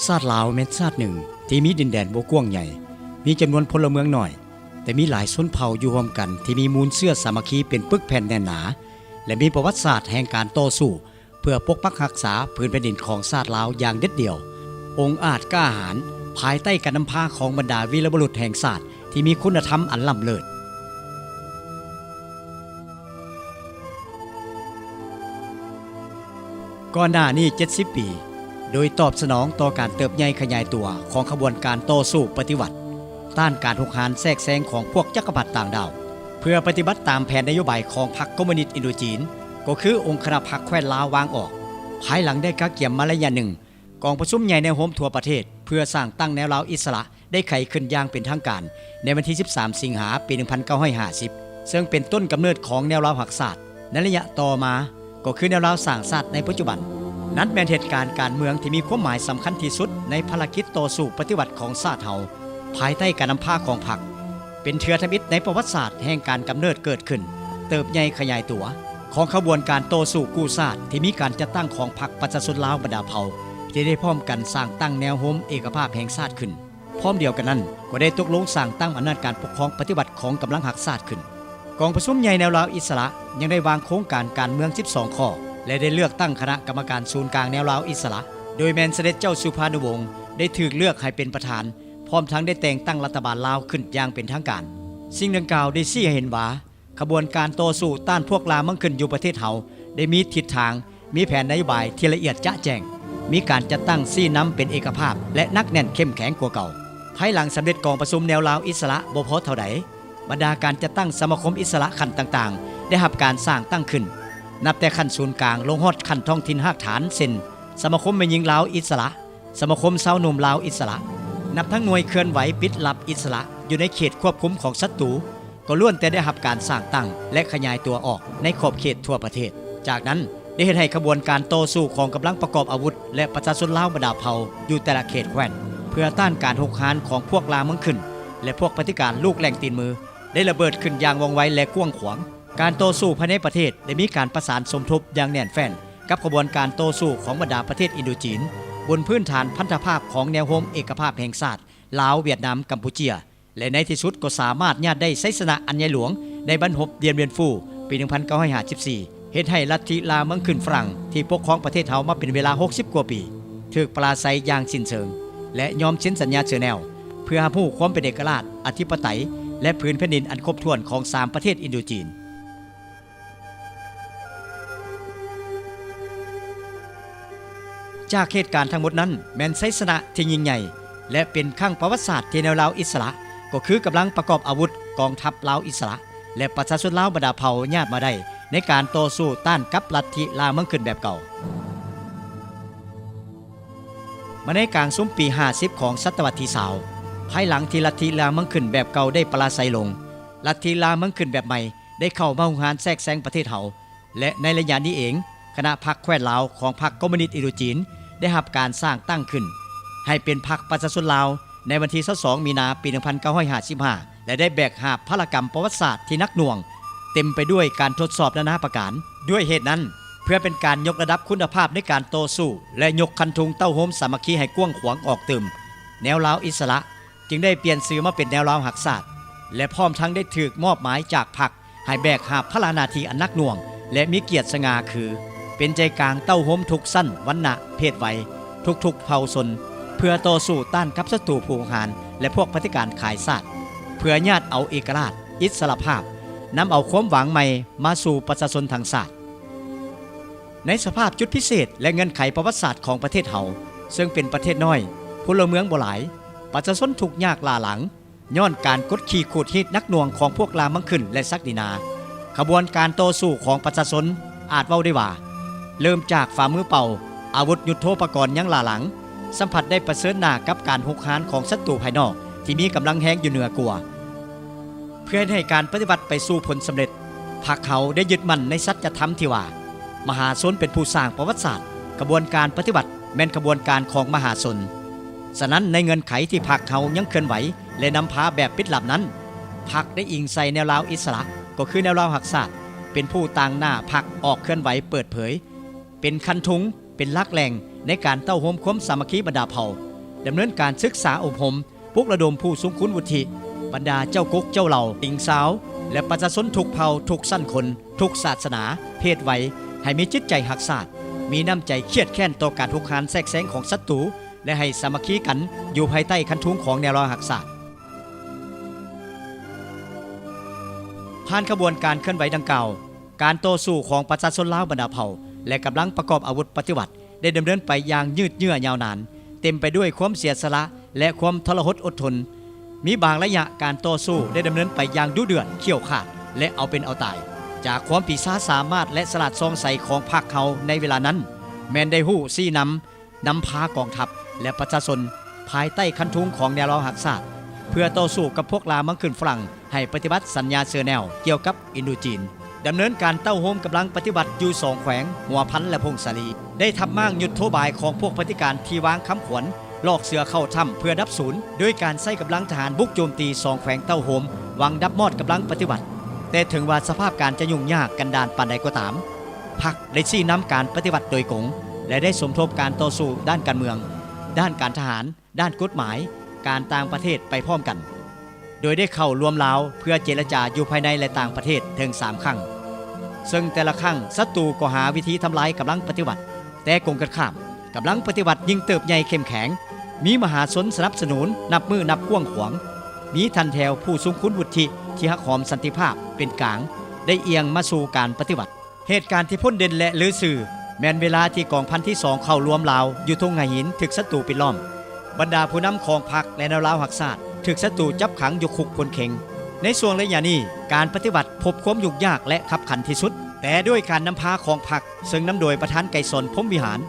ຊາດລາວແມ່ນຊາດໜຶ່ງທີ່ມີດິນແດນບໍ່ກວ້າງໃຫຍ່, ມີຈຳນວນພົນລະເມືອງໜ້ອຍ, ແຕ່ມີຫຼາຍຊົນເຜົ່າຢູ່ຮ່ວມກັນທີ່ມີມູນເຊື້ອສາມັກຄີເປັນປຶກແຜ່ນແໜ້ນໜາ ແລະ ມີປະຫວັດສາດແຫ່ງການຕໍ່ສູ້ເພື່ອປົກປັກຮັກສາພື້ນແຜ່ນດິນຂອງຊາດລາວຢ່າງເດັດດ່ຽວ, ອົງອາດກ້າຫານ ພາຍໃຕ້ການນຳພາຂອງບັນດາວີລະບຸລຸດແຫ່ງຊາດທີ່ມີຄຸນນະທຳອັນລ້ຳເລີດ. ກ່ອນໜ້ານີ້ເຈັດສິບປີ, ໂດຍຕອບສະໜອງຕໍ່ການເຕີບໃຫຍ່ຂະຫຍາຍຕົວຂອງຂະບວນການຕໍ່ສູ້ປະຕິວັດ ຕ້ານການຮຸກຮານແຊກແຊງຂອງພວກຈັກກະພັດຕ່າງດ້າວ, ເພື່ອປະຕິບັດຕາມແຜນນະໂຍບາຍຂອງພັກຄອມມູນິດອິນໂດຈີນ, ກໍຄືອົງຄະນະພັກແຄວ້ນລາວວາງອອກ. ພາຍຫຼັງໄດ້ກະກຽມມາໄລຍະໜຶ່ງ, ກອງປະຊຸມໃຫຍ່ແນວໂຮມທົ່ວປະເທດເພື່ອສ້າງຕັ້ງແນວລາວອິດສະຫຼະ ໄດ້ໄຂຂຶ້ນຢ່າງເປັນທາງການໃນວັນທີສິບສາມ ສິງຫາ ປີໜຶ່ງພັນເກົ້າຮ້ອຍຫ້າສິບ ເຊິ່ງເປັນຕົ້ນກຳເນີດຂອງແນວລາວຮັກຊາດໃນໄລຍະຕໍ່ມາ ກໍຄືແນວລາວສ້າງຊາດໃນປັດຈຸບັນ. ນັ້ນແມ່ນເຫດການການເມືອງທີ່ມີຄວາມໝາຍສຳຄັນທີ່ສຸດໃນພາລະກິດຕໍ່ສູ້ປະຕິວັດຂອງຊາດເຮົາ ພາຍໃຕ້ການນຳພາຂອງພັກ. ເປັນເທື່ອທຳອິດໃນປະຫວັດສາດແຫ່ງການກຳເນີດເກີດຂຶ້ນ, ເຕີບໃຫຍ່ຂະຫຍາຍຕົວ ຂອງຂະບວນການຕໍ່ສູ້ກູ້ຊາດທີ່ມີການຈັດຕັ້ງຂອງພັກປະຊາຊົນລາວບັນດາເຜົ່າ ທີ່ໄດ້ພ້ອມກັນສ້າງຕັ້ງແນວໂຮມເອກະພາບແຫ່ງຊາດຂຶ້ນ. ພ້ອມດຽວກັນນັ້ນ ກໍໄດ້ຕົກລົງສ້າງຕັ້ງອຳນາດການປົກຄອງປະຕິວັດຂອງກຳລັງຮັກຊາດຂຶ້ນ. ກອງປະຊຸມໃຫຍ່ແນວລາວອິດສະຫຼະຍັງໄດ້ວາງໂຄງການການເມືອງສິບສອງຂໍ້ ແລະ ໄດ້ເລືອກຕັ້ງຄະນະກຳມະການສູນກາງແນວລາວອິດສະຫຼະ ໂດຍແມ່ນສະເດັດເຈົ້າສຸພານຸວົງ ໄດ້ຖືກເລືອກໃຫ້ເປັນປະທານ, ພ້ອມທັງໄດ້ແຕ່ງຕັ້ງລັດຖະບານລາວຂຶ້ນຢ່າງເປັນທາງການ. ສິ່ງດັ່ງກ່າວໄດ້ຊີ້ໃຫ້ເຫັນວ່າ ຂະບວນການຕໍ່ສູ້ຕ້ານພວກລ່າເມືອງຂຶ້ນຢູ່ປະເທດເຮົາ ໄດ້ມີທິດທາງ, ມີແຜນນະໂຍບາຍທີ່ລະອຽດຈະແຈ້ງ, ມີການຈັດຕັ້ງຊີ້ນຳເປັນເອກະພາບ ແລະ ໜັກແໜ້ນເຂັ້ມແຂງກວ່າເກົ່າ. ພາຍຫຼັງສຳເລັດກອງປະຊຸມແນວລາວອິດສະຫຼະບໍ່ພໍເທົ່າໃດ, ບັນດາການຈັດຕັ້ງສະມາຄົມອິດສະຫຼະຂັ້ນຕ່າງໆ ໄດ້ຮັບການສ້າງຕັ້ງຂຶ້ນ, ນັບແຕ່ຂັ້ນສູນກາງລົງຮອດຂັ້ນທ້ອງຖິ່ນຮາກຖານ ເຊັ່ນ ສະມາຄົມແມ່ຍິງລາວອິດສະຫຼະ, ສະມາຄົມຊາວໜຸ່ມລາວອິດສະຫຼະ, ນັບທັງໜ່ວຍເຄື່ອນໄຫວປິດລັບອິດສະຫຼະຢູ່ໃນເຂດຄວບຄຸມຂອງສັດຕູ ກໍລ້ວນແຕ່ໄດ້ຮັບການສ້າງຕັ້ງ ແລະ ຂະຫຍາຍຕົວອອກໃນຂອບເຂດທົ່ວປະເທດ. ຈາກນັ້ນ ໄດ້ເຮັດໃຫ້ຂະບວນການຕໍ່ສູ້ຂອງກຳລັງປະກອບອາວຸດ ແລະ ປະຊາຊົນລາວບັນດາເຜົ່າຢູ່ແຕ່ລະເຂດແຄວ້ນ ເພື່ອຕ້ານການຮຸກຮານຂອງພວກລ່າເມືອງຂຶ້ນ ແລະ ພວກປະຕິການລູກແຫຼ່ງຕີນມື ໄດ້ລະເບີດຂຶ້ນຢ່າງວ່ອງໄວ ແລະ ກວ້າງຂວາງ. ການຕໍ່ສູ້ພາຍໃນປະເທດໄດ້ມີການປະສານສົມທົບຢ່າງແໜ້ນແຟ້ນກັບຂະບວນການຕໍ່ສູ້ຂອງບັນດາປະເທດອິນໂດຈີນ ບົນພື້ນຖານພັນທະພາບຂອງແນວໂຮມເອກະພາບແຫ່ງຊາດ ລາວ, ຫວຽດນາມ, ກຳປູເຈຍ ແລະ ໃນທີ່ສຸດກໍສາມາດຍາດໄດ້ໄຊຊະນະອັນໃຫຍ່ຫຼວງໃນບັ້ນຮົບດຽນວຽນຟູ ປີໜຶ່ງພັນເກົ້າຮ້ອຍຫ້າສິບສີ່ ເຮັດໃຫ້ລັດທິລ່າເມືອງຂຶ້ນຝຣັ່ງທີ່ປົກຄອງປະເທດເຮົາມາເປັນເວລາຫົກສິບກວ່າປີ ຖືກປະລາໄຊຢ່າງສິ້ນເຊີງ ແລະ ຍອມເຊັນສັນຍາເຊີແນວ ເພື່ອຮັບຮູ້ຄວາມເປັນເອກະລາດ, ອະທິປະໄຕ ແລະ ພື້ນແຜ່ນດິນອັນຄົບຖ້ວນຂອງສາມປະເທດອິນໂດຈີນ. ຈາກເຫດການທັງໝົດນັ້ນ ແມ່ນໄຊຊະນະທີ່ຍິ່ງໃຫຍ່ ແລະ ເປັນຄັ້ງປະຫວັດສາດທີ່ແນວລາວອິດສະຫຼະ ກໍຄືກຳລັງປະກອບອາວຸດ, ກອງທັບລາວອິດສະຫຼະ ແລະ ປະຊາຊົນລາວບັນດາເຜົ່າຍາດມາໄດ້ໃນການຕໍ່ສູ້ຕ້ານກັບລັດທິລ່າເມືອງຂຶ້ນແບບເກົ່າ. ມາໃນກາງຊຸມປີຫ້າສິບຂອງສະຕະວັດທີຊາວ ພາຍຫຼັງທີ່ລັດທິລ່າເມືອງຂຶ້ນແບບເກົ່າໄດ້ປະລາໄຊລົງ, ລັດທິລ່າເມືອງຂຶ້ນແບບໃໝ່ໄດ້ເຂົ້າມາຮຸກຮານແຊກແຊງປະເທດເຮົາ ແລະ ໃນໄລຍະນີ້ເອງ ຄະນະພັກແຄວ້ນລາວຂອງພັກຄອມມູນິດອິນໂດຈີນ ໄດ້ຮັບການສ້າງຕັ້ງຂຶ້ນໃຫ້ເປັນພັກປະຊາຊົນລາວ ໃນວັນທີຊາວສອງ ມີນາ ປີໜຶ່ງພັນເກົ້າຮ້ອຍຫ້າສິບຫ້າ ແລະ ໄດ້ແບກຫາບພາລະກຳປະຫວັດສາດທີ່ໜັກໜ່ວງ, ເຕັມໄປດ້ວຍການທົດສອບນານາປະການ. ດ້ວຍເຫດນັ້ນ, ເພື່ອເປັນການຍົກລະດັບຄຸນນະພາບໃນການຕໍ່ສູ້ ແລະ ຍົກຄັນທຸງເຕົ້າໂຮມສາມັກຄີໃຫ້ກວ້າງຂວາງອອກຕື່ມ, ແນວລາວອິດສະຫຼະ ຈຶ່ງໄດ້ປ່ຽນຊື່ມາເປັນແນວລາວຮັກຊາດ ແລະ ພ້ອມທັງໄດ້ຖືກມອບໝາຍຈາກພັກໃຫ້ແບກຫາບພາລະໜ້າທີ່ອັນໜັກໜ່ວງ ແລະ ມີກຽດສະຫງ່າຄື ເປັນໃຈກາງເຕົ້າໂຮມທຸກຊັ້ນວັນນະເພດໄວ ທຸກໆເຜົ່າຊົນ ເພື່ອຕໍ່ສູ້ຕ້ານກັບສັດຕູຜູກຫານ ແລະ ພວກປະຕິການຂາຍຊາດ ເພື່ອຍາດເອົາເອກະລາດ, ອິດສະຫຼະພາບ, ນຳເອົາຄວາມຫວັງໃໝ່ມາສູ່ປະຊາຊົນທັງຊາດ. ໃນສະພາບຈຸດພິເສດ ແລະ ເງື່ອນໄຂປະຫວັດສາດຂອງປະເທດເຮົາ ເຊິ່ງເປັນປະເທດນ້ອຍ, ພົນລະເມືອງບໍ່ຫຼາຍ, ປະຊາຊົນທຸກຍາກລ້າຫຼັງ ຍ້ອນການກົດຂີ່ຂູດຮີດໜັກໜ່ວງຂອງພວກລ່າເມືອງຂຶ້ນ ແລະ ສັກດິນາ, ຂະບວນການຕໍ່ສູ້ຂອງປະຊາຊົນອາດເວົ້າໄດ້ວ່າ ເລີ່ມຈາກຝ່າມືເປົ່າ, ອາວຸດຍຸດໂທປະກອນຍັງລ້າຫຼັງ, ສ່ຳຜັດໄດ້ປະເຊີນໜ້າກັບການຮຸກຮານຂອງສັດຕູພາຍນອກທີ່ມີກຳລັງແຮງຢູ່ເໜືອກວ່າ. ເພື່ອເຮັດໃຫ້ການປະຕິວັດໄປສູ່ຜົນສຳເລັດ, ພັກເຮົາໄດ້ຍຶດໝັ້ນໃນສັດຈະທຳທີ່ວ່າ ມະຫາຊົນເປັນຜູ້ສ້າງປະຫວັດສາດ, ຂະບວນການປະຕິວັດແມ່ນຂະບວນການຂອງມະຫາຊົນ. ສະນັ້ນ, ໃນເງື່ອນໄຂທີ່ພັກເຮົາຍັງເຄື່ອນໄຫວ ແລະ ນຳພາແບບປິດລັບນັ້ນ, ພັກໄດ້ອີງໃສ່ແນວລາວອິດສະຫຼະ, ກໍຄືແນວລາວຮັກຊາດ, ເປັນຜູ້ຕາງໜ້າພັກອອກເຄື່ອນໄຫວເປີດເຜີຍ, ເປັນຄັນທຸງ, ເປັນຫຼັກແຫຼ່ງໃນການເຕົ້າໂຮມຄວາມສາມັກຄີບັນດາເຜົ່າ, ດຳເນີນການສຶກສາອົບຮົມ, ປຸກລະດົມຜູ້ຊົງຄຸນວຸດທິ, ບັນດາເຈົ້າກົກເຈົ້າເຫຼົ່າ, ຍິງຊາວ ແລະ ປະຊາຊົນທຸກເຜົ່າ, ທຸກຊັ້ນຄົນ, ທຸກສາສະໜາ, ເພດໄວ ໃຫ້ມີຈິດໃຈຮັກຊາດ, ມີນ້ຳໃຈຄຽດແຄ້ນຕໍ່ການຮຸກຮານແຊກແຊງຂອງສັດຕູ ແລະ ໃຫ້ສາມັກຄີກັນຢູ່ພາຍໃຕ້ຄັນທຸງຂອງແນວລາວຮັກຊາດ. ຜ່ານຂະບວນການເຄື່ອນໄຫວດັ່ງກ່າວ, ການຕໍ່ສູ້ຂອງປະຊາຊົນລາວບັນດາເຜົ່າ ແລະ ກຳລັງປະກອບອາວຸດປະຕິວັດ ໄດ້ດຳເນີນໄປຢ່າງຍືດເຍື້ອຍາວນານ, ເຕັມໄປດ້ວຍຄວາມເສຍສະຫຼະ ແລະ ຄວາມທໍລະຫົດອົດທົນ. ມີບາງໄລຍະການຕໍ່ສູ້ໄດ້ດຳເນີນໄປຢ່າງດຸເດືອດ, ຂຽວຂາດ ແລະ ເອົາເປັນເອົາຕາຍ. ຈາກຄວາມປີຊາສາມາດ ແລະ ສະຫຼາດຊ່ອງໃສຂອງພັກເຮົາໃນເວລານັ້ນ, ແມ່ນໄດ້ຮູ້ຊີ້ນຳ ນຳພາກອງທັບ ແລະ ປະຊາຊົນ ພາຍໃຕ້ຄັນທຸງຂອງແນວລາວຮັກຊາດ ເພື່ອຕໍ່ສູ້ກັບພວກລ່າເມືອງຂຶ້ນຝຣັ່ງ ໃຫ້ປະຕິບັດສັນຍາເຊີແນວກ່ຽວກັບອິນໂດຈີນ, ດຳເນີນການເຕົ້າໂຮມກຳລັງປະຕິວັດຢູ່ສອງແຂວງ ຫົວພັນ ແລະ ຜົ້ງສາລີ, ໄດ້ທັບມ້າງຍຸດໂທບາຍຂອງພວກປະຕິການທີ່ວາງຄຳຂວັນຫຼອກເສືອເຂົ້າຖ້ຳເພື່ອດັບສູນ ໂດຍການໃຊ້ກຳລັງທະຫານບຸກໂຈມຕີສອງແຂວງເຕົ້າໂຮມ ຫວັງດັບມອດກຳລັງປະຕິວັດ. ແຕ່ເຖິງວ່າສະພາບການຈະຫຍຸ້ງຍາກກັນດານປານໃດກໍຕາມ, ພັກໄດ້ຊີ້ນຳການປະຕິວັດໂດຍກົງ ແລະ ໄດ້ສົມທົບການຕໍ່ສູ້ດ້ານການເມືອງ, ດ້ານການທະຫານ, ດ້ານກົດໝາຍ, ການຕ່າງປະເທດໄປພ້ອມກັນ, ໂດຍໄດ້ເຂົ້າລວມລາວເພື່ອເຈລະຈາຢູ່ພາຍໃນ ແລະ ຕ່າງປະເທດເຖິງສາມຄັ້ງ, ເຊິ່ງແຕ່ລະຄັ້ງສັດຕູກໍຫາວິທີທຳລາຍກຳລັງປະຕິວັດ, ແຕ່ກົງກັນຂ້າມ, ກຳລັງປະຕິວັດຍິ່ງເຕີບໃຫຍ່ເຂັ້ມແຂງ, ມີມະຫາຊົນສະໜັບສະໜູນນັບມື້ນັບກວ້າງຂວາງ, ມີທ່ານແຖວຜູ້ຊົງຄຸນວຸດທິທີ່ຮັກຫອມສັນຕິພາບເປັນກາງ ໄດ້ອຽງມາສູ່ການປະຕິວັດ. ເຫດການທີ່ພົ້ນເດັ່ນ ແລະ ລືຊື່ ແມ່ນເວລາທີ່ກອງພັນທີສອງເຂົ້າລວມລາວຢູ່ທົ່ງຫາຫີນຖືກສັດຕູປິດລ້ອມ. ບັນດາຜູ້ນຳຂອງພັກ ແລະ ແນວລາວຮັກຊາດ ຖືກສັດຕູຈັບຂັງຢູ່ຄຸກໂພນເຄັງ. ໃນຊ່ວງໄລຍະນີ້, ການປະຕິວັດພົບຄວາມຫຍຸ້ງຍາກ ແລະ ຄັບຂັນທີ່ສຸດ, ແຕ່ດ້ວຍການນຳພາຂອງພັກ ເຊິ່ງນຳໂດຍປະທານໄກສອນ ພົມວິຫານ,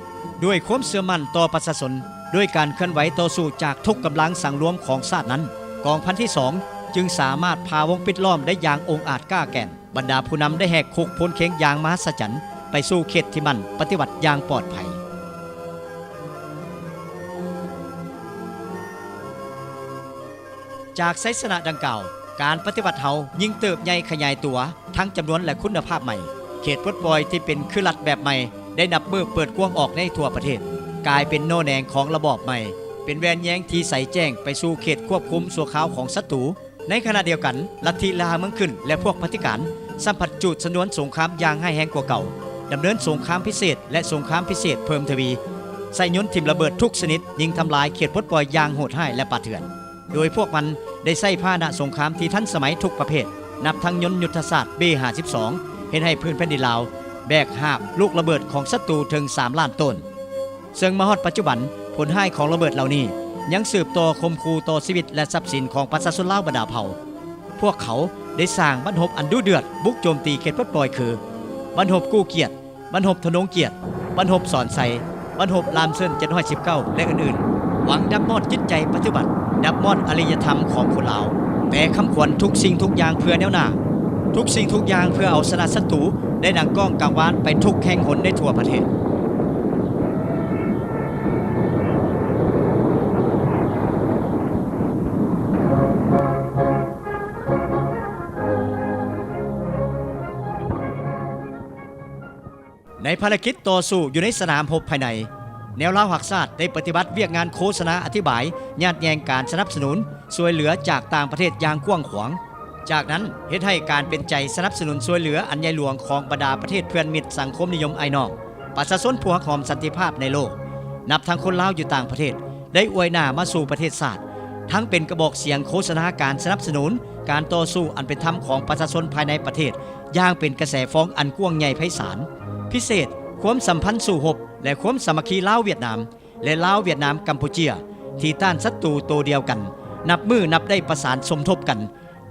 ດ້ວຍຄວາມເຊື່ອໝັ້ນຕໍ່ປະຊາຊົນ, ດ້ວຍການເຄື່ອນໄຫວຕໍ່ສູ້ຈາກທຸກກຳລັງສັງລວມຂອງຊາດນັ້ນ, ກອງພັນທີສອງຈຶ່ງສາມາດຜ່າວົງປິດລ້ອມໄດ້ຢ່າງອົງອາດກ້າແກ່ນ. ບັນດາຜູ້ນຳໄດ້ແຫກຄຸກໂພນເຄັງຢ່າງມະຫັດສະຈັນ ໄປສູ່ເຂດທີ່ໝັ້ນປະຕິວັດຢ່າງປອດໄພ. ຈາກໄຊຊະນະດັ່ງກ່າວ, ການປະຕິວັດເຮົາຍິ່ງເຕີບໃຫຍ່ຂະຫຍາຍຕົວທັງຈຳນວນ ແລະ ຄຸນນະພາບໃໝ່. ເຂດປົດປ່ອຍທີ່ເປັນຄືລັດແບບໃໝ່ໄດ້ນັບມື້ເປີດກວ້າງອອກໃນທົ່ວປະເທດ, ກາຍເປັນໜໍ່ແໜງຂອງລະບອບໃໝ່, ເປັນແວ່ນແຍງທີ່ໃສແຈ້ງໄປສູ່ເຂດຄວບຄຸມຊົ່ວຄາວຂອງສັດຕູ. ໃນຂະນະດຽວກັນ, ລັດທິລ່າເມືອງຂຶ້ນ ແລະ ພວກປະຕິການ ຊ້ຳພັດຈູດຊະນວນສົງຄາມຢ່າງຮ້າຍແຮງກວ່າເກົ່າ, ດຳເນີນສົງຄາມພິເສດ ແລະ ສົງຄາມພິເສດເພີ່ມທະວີ, ໃຊ້ຍົນຖິ້ມລະເບີດທຸກຊະນິດ, ຍິງທຳລາຍເຂດປົດປ່ອຍຢ່າງໂຫດຮ້າຍ ແລະ ປ່າເຖື່ອນ, ໂດຍພວກມັນໄດ້ໃຊ້ພາຫະນະສົງຄາມທີ່ທັນສະໄໝທຸກປະເພດ, ນັບທັງຍົນຍຸດທະສາດ B ຫ້າສິບສອງ ເຮັດໃຫ້ພື້ນແຜ່ນດິນລາວແບກຫາບລູກລະເບີດຂອງສັດຕູເຖິງສາມລ້ານໂຕນ. ເຊິ່ງມາຮອດປັດຈຸບັນ, ຜົນຮ້າຍຂອງລະເບີດເຫຼົ່ານີ້ຍັງສືບຕໍ່ຂົ່ມຂູ່ຕໍ່ຊີວິດ ແລະ ຊັບສິນຂອງປະຊາຊົນລາວບັນດາເຜົ່າ. ພວກເຂົາໄດ້ສ້າງບັ້ນຮົບອັນດຸເດືອດບຸກໂຈມຕີເຂດປົດປ່ອຍຄື ບັ້ນຮົບກູ້ກຽດ, ບັ້ນຮົບທະນົງກຽດ, ບັ້ນຮົບສອນໄຊ, ບັ້ນຮົບລາມເຊີນເຈັດຮ້ອຍສິບເກົ້າ ແລະ ອື່ນໆ, ຫວັງດັບມອດຈິດໃຈປະຕິວັດ, ດັບມອດອະລິຍະທຳຂອງຄົນລາວ. ແຕ່ຄຳຂວັນທຸກສິ່ງທຸກຢ່າງເພື່ອແນວໜ້າ, ທຸກສິ່ງທຸກຢ່າງເພື່ອເອົາຊະນະສັດຕູ ໄດ້ດັງກ້ອງກັງວານໄປທຸກແຫ່ງຫົນໃນທົ່ວປະເທດ. ໃນພາລະກິດຕໍ່ສູ້ຢູ່ໃນສະໜາມຮົບພາຍໃນ, ແນວລາວຮັກຊາດໄດ້ປະຕິບັດວຽກງານໂຄສະນາອະທິບາຍ, ຍາດແຍ່ງການສະໜັບສະໜູນ, ຊ່ວຍເຫຼືອຈາກຕ່າງປະເທດຢ່າງກວ້າງຂວາງ. ຈາກນັ້ນເຮັດໃຫ້ການເປັນໃຈສະໜັບສະໜູນຊ່ວຍເຫຼືອອັນໃຫຍ່ຫຼວງຂອງບັນດາປະເທດເພື່ອນມິດສັງຄົມນິຍົມອ້າຍນ້ອງ, ປະຊາຊົນຜູ້ຮັກຫອມສັນຕິພາບໃນໂລກ, ນັບທັງຄົນລາວຢູ່ຕ່າງປະເທດ, ໄດ້ອວຍໜ້າມາສູ່ປະເທດຊາດ, ທັງເປັນກະບອກສຽງໂຄສະນາການສະໜັບສະໜູນການຕໍ່ສູ້ອັນເປັນທຳຂອງປະຊາຊົນພາຍໃນປະເທດ ຢ່າງເປັນກະແສຟອງອັນກວ້າງໃຫຍ່ໄພສານ. ພິເສດ, ຄວາມສຳພັນສູ້ຮົບ ແລະ ຄວາມສາມັກຄີລາວຫວຽດນາມ ແລະ ລາວຫວຽດນາມກຳປູເຈຍ ທີ່ຕ້ານສັດຕູໂຕດຽວກັນ ນັບມື້ນັບໄດ້ປະສານສົມທົບກັນ,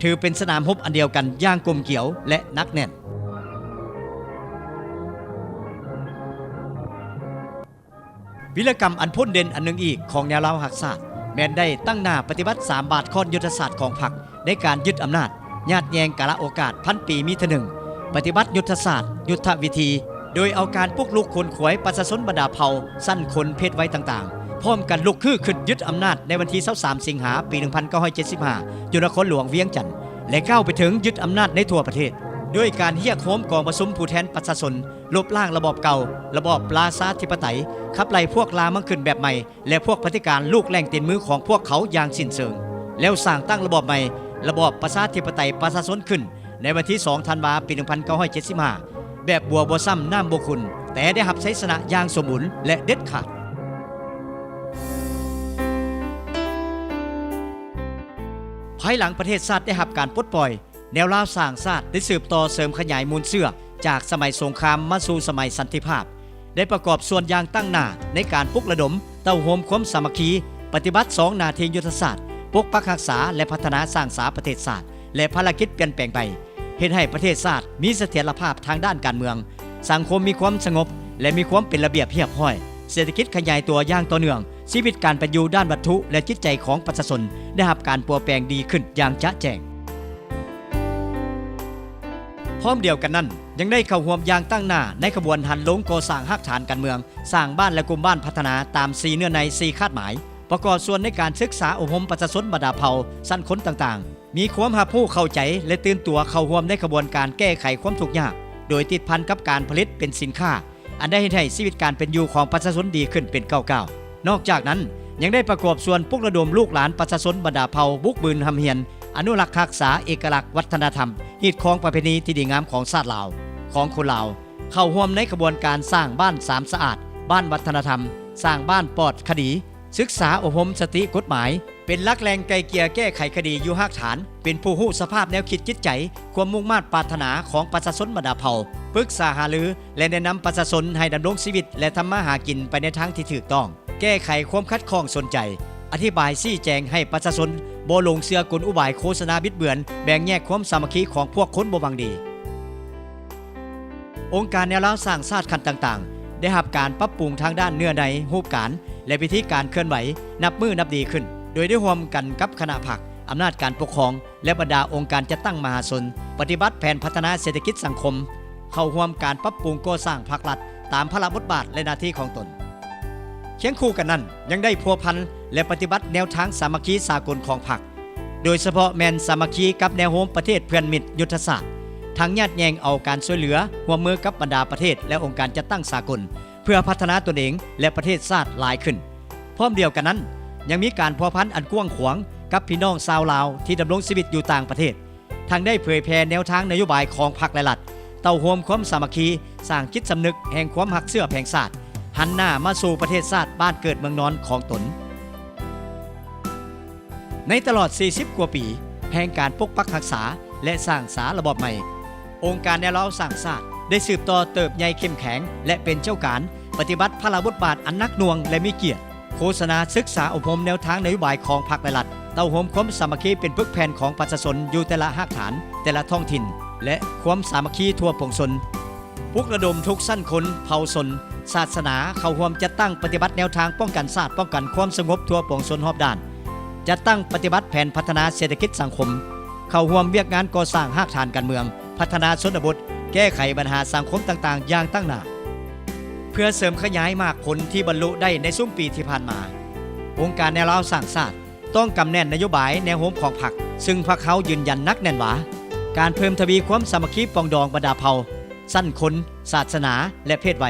ຖືເປັນສະໜາມຮົບອັນດຽວກັນຢ່າງກົມກຽວ ແລະ ໜັກແໜ້ນ. ວິລະກຳອັນພົ້ນເດັ່ນອັນໜຶ່ງອີກຂອງແນວລາວຮັກຊາດ ແມ່ນໄດ້ຕັ້ງໜ້າປະຕິບັດສາມບາດຄ້ອນຍຸດທະສາດຂອງພັກ ໃນການຍຶດອຳນາດ, ຍາດແຍ່ງກາລະໂອກາດພັນປີມີເທື່ອໜຶ່ງ, ປະຕິບັດຍຸດທະສາດ, ຍຸດທະວິທີ, ໂດຍເອົາການປຸກລຸກຂົນຂວາຍປະຊາຊົນບັນດາເຜົ່າ, ຊັ້ນຄົນ, ເພດໄວຕ່າງໆ, ພ້ອມກັນລຸກຮືຂຶ້ນຍຶດອຳນາດໃນວັນທີຊາວສາມສິງຫາ ປີໜຶ່ງພັນເກົ້າຮ້ອຍເຈັດສິບຫ້າ ຢູ່ນະຄອນຫຼວງວຽງຈັນ ແລະ ກ້າວໄປເຖິງຍຶດອຳນາດໃນທົ່ວປະເທດ, ດ້ວຍການຮຽກໂຮມກອງປະຊຸມຜູ້ແທນປະຊາຊົນ ລົບລ້າງລະບອບເກົ່າ, ລະບອບລາຊາທິປະໄຕ, ຂັບໄລ່ພວກລ່າເມືອງຂຶ້ນແບບໃໝ່ ແລະ ພວກຜະຕິການລູກແຫຼງຕີນມືຂອງພວກເຂົາຢ່າງສິ້ນເຊີງ, ແລ້ວສ້າງຕັ້ງລະບອບໃໝ່, ລະບອບປະຊາທິປະໄຕປະຊາຊົນຂຶ້ນ ໃນວັນທີສອງ ທັນວາ ປີໜຶ່ງພັນເກົ້າຮ້ອຍເຈັດສິບຫ້າ ແບບບົວບໍ່ຊ້ຳນ້ຳບໍ່ຂຸ່ນ, ແຕ່ໄດ້ຮັບໄຊຊະນະຢ່າງສົມບູນ ແລະ ເດັດຂາດ. ພາຍຫຼັງປະເທດຊາດໄດ້ຮັບການປົດປ່ອຍ, ແນວລາວສ້າງຊາດໄດ້ສືບຕໍ່ເສີມຂະຫຍາຍມູນເຊື້ອຈາກສະໄໝສົງຄາມມາສູ່ສະໄໝສັນຕິພາບ, ໄດ້ປະກອບສ່ວນຢ່າງຕັ້ງໜ້າໃນການປຸກລະດົມເຕົ້າໂຮມຄວາມສາມັກຄີ, ປະຕິບັດສອງໜ້າທີ່ຍຸດທະສາດ, ປົກປັກຮັກສາ ແລະ ພັດທະນາສ້າງສາປະເທດຊາດ ແລະ ພາລະກິດປ່ຽນແປງໄປ, ເຮັດໃຫ້ປະເທດຊາດມີສະຖຽນລະພາບທາງດ້ານການເມືອງ, ສັງຄົມມີຄວາມສະຫງົບ ແລະ ມີຄວາມເປັນລະບຽບຮຽບຮ້ອຍ, ເສດຖະກິດຂະຫຍາຍຕົວຢ່າງຕໍ່ເນື່ອງ, ຊີວິດການເປັນຢູ່ດ້ານວັດຖຸ ແລະ ຈິດໃຈຂອງປະຊາຊົນໄດ້ຮັບການປົວແປງດີຂຶ້ນຢ່າງຈະແຈ້ງ. ພ້ອມດຽວກັນນັ້ນ, ຍັງໄດ້ເຂົ້າຮ່ວມຢ່າງຕັ້ງໜ້າໃນຂະບວນຫັນລົງກໍ່ສ້າງຮາກຖານການເມືອງ, ສ້າງບ້ານ ແລະ ກຸ່ມບ້ານພັດທະນາຕາມສີ່ເນື້ອໃນ ສີ່ຄາດໝາຍ, ປະກອບສ່ວນໃນການສຶກສາອົບຮົມປະຊາຊົນບັນດາເຜົ່າ, ຊັ້ນຄົນຕ່າງໆ, ມີຄວາມຮັບຮູ້ເຂົ້າໃຈ ແລະ ຕື່ນຕົວເຂົ້າຮ່ວມໃນຂະບວນການແກ້ໄຂຄວາມທຸກຍາກ, ໂດຍຕິດພັນກັບການຜະລິດເປັນສິນຄ້າ, ອັນໄດ້ເຮັດໃຫ້ຊີວິດການເປັນຢູ່ຂອງປະຊາຊົນດີຂຶ້ນເປັນກ້າວໆ. ນອກຈາກນັ້ນ, ຍັງໄດ້ປະກອບສ່ວນປຸກລະດົມລູກຫຼານປະຊາຊົນບັນດາເຜົ່າບຸກບືນຮ່ຳຮຽນ, ອະນຸລັກຮັກສາເອກະລັກວັດທະນະທຳ, ຮີດຄອງປະເພນີທີ່ດີງາມຂອງຊາດລາວ, ຂອງຄົນລາວ, ເຂົ້າຮ່ວມໃນຂະບວນການສ້າງບ້ານສາມສະອາດ, ບ້ານວັດທະນະທຳ, ສ້າງບ້ານປອດຄະດີ, ສຶກສາອົບຮົມສະຕິກົດໝາຍ, ເປັນຫຼັກແຫຼ່ງໄກ່ເກ່ຍແກ້ໄຂຄະດີຢູ່ຮາກຖານ, ເປັນຜູ້ຮູ້ສະພາບແນວຄິດຈິດໃຈ, ຄວາມມຸ່ງມາດປາດຖະໜາຂອງປະຊາຊົນບັນດາເຜົ່າ, ປຶກສາຫາລື ແລະ ແນະນຳປະຊາຊົນໃຫ້ດຳລົງຊີວິດ ແລະ ທຳມາຫາກິນໄປໃນທາງທີ່ຖືກຕ້ອງ, ແກ້ໄຂຄວາມຂັດຂ້ອງສົນໃຈ, ອະທິບາຍຊີ້ແຈງໃຫ້ປະຊາຊົນບໍ່ຫຼົງເຊື່ອກົນອຸບາຍໂຄສະນາບິດເບືອນ, ແບ່ງແຍກຄວາມສາມັກຄີຂອງພວກຄົນບໍ່ຫວັງດີ. ອົງການແນວລາວສ້າງຊາດຂັ້ນຕ່າງໆ ໄດ້ຮັບການປັບປຸງທາງດ້ານເນື້ອໃນ, ຮູບການ ແລະ ວິທີການເຄື່ອນໄຫວນັບມື້ນັບດີຂຶ້ນ, ໂດຍໄດ້ຮ່ວມກັນກັບຄະນະພັກ, ອຳນາດການປົກຄອງ ແລະ ບັນດາອົງການຈັດຕັ້ງມະຫາຊົນ ປະຕິບັດແຜນພັດທະນາເສດຖະກິດສັງຄົມ, ເຂົ້າຮ່ວມການປັບປຸງກໍ່ສ້າງພັກລັດຕາມພາລະບົດບາດ ແລະ ໜ້າທີ່ຂອງຕົນ. ຄຽງຄູ່ກັນນັ້ນ, ຍັງໄດ້ພົວພັນ ແລະ ປະຕິບັດແນວທາງສາມັກຄີສາກົນຂອງພັກ, ໂດຍສະເພາະແມ່ນສາມັກຄີກັບແນວໂຮມປະເທດເພື່ອນມິດຍຸດທະສາດ, ທັງຍາດແຍ່ງເອົາການຊ່ວຍເຫຼືອຮ່ວມມືກັບບັນດາປະເທດ ແລະ ອົງການຈັດຕັ້ງສາກົນ ເພື່ອພັດທະນາຕົນເອງ ແລະ ປະເທດຊາດຫຼາຍຂຶ້ນ. ພ້ອມດຽວກັນນັ້ນ, ຍັງມີການພົວພັນອັນກວ້າງຂວາງກັບພີ່ນ້ອງຊາວລາວທີ່ດຳລົງຊີວິດຢູ່ຕ່າງປະເທດ, ທັງໄດ້ເຜີຍແຜ່ແນວທາງນະໂຍບາຍຂອງພັກ ແລະ ລັດ, ເຕົ້າໂຮມຄວາມສາມັກຄີ, ສ້າງຈິດສຳນຶກແຫ່ງຄວາມຮັກເຊື້ອແຜງຊາດ, ຫັນໜ້າມາສູ່ປະເທດຊາດບ້ານເກີດເມືອງນອນຂອງຕົນ. ໃນຕະຫຼອດສີ່ສິບກວ່າປີແຫ່ງການປົກປັກຮັກສາ ແລະ ສ້າງສາລະບອບໃໝ່, ອົງການແນວລາວສ້າງຊາດໄດ້ສືບຕໍ່ເຕີບໃຫຍ່ເຂັ້ມແຂງ ແລະ ເປັນເຈົ້າການປະຕິບັດພາລະບົດບາດອັນໜັກໜ່ວງ ແລະ ມີກຽດ, ໂຄສະນາ, ສຶກສາອົບຮົມແນວທາງນະໂຍບາຍຂອງພັກ ແລະ ລັດ, ເຕົ້າໂຮມຄວາມສາມັກຄີເປັນປຶກແຜ່ນຂອງປະຊາຊົນຢູ່ແຕ່ລະຮາກຖານ, ແຕ່ລະທ້ອງຖິ່ນ ແລະ ຄວາມສາມັກຄີທົ່ວປວງຊົນ. ປຸກລະດົມທຸກຊັ້ນຄົນ, ເຜົ່າຊົນ, ສາສະໜາ ເຂົ້າຮ່ວມຈັດຕັ້ງປະຕິບັດແນວທາງປ້ອງກັນຊາດ, ປ້ອງກັນຄວາມສະຫງົບທົ່ວປວງຊົນຮອບດ້ານ, ຈັດຕັ້ງປະຕິບັດແຜນພັດທະນາເສດຖະກິດສັງຄົມ, ເຂົ້າຮ່ວມວຽກງານກໍ່ສ້າງຮາກຖານການເມືອງ, ພັດທະນາຊົນນະບົດ, ແກ້ໄຂບັນຫາສັງຄົມຕ່າງໆຢ່າງຕັ້ງໜ້າ. ເພື່ອເສີມຂະຫຍາຍໝາກຜົນທີ່ບັນລຸໄດ້ໃນຊຸມປີທີ່ຜ່ານມາ, ອົງການແນວລາວສ້າງຊາດ ຕ້ອງກຳແໜ້ນນະໂຍບາຍແນວໂຮມຂອງພັກ, ຊຶ່ງພັກເຮົາຢືນຢັນໜັກແໜ້ນວ່າ ການເພີ່ມທະວີຄວາມສາມັກຄີປອງດອງບັນດາເຜົ່າ, ຊັ້ນຄົນ, ສາສະໜາ ແລະ ເພດໄວ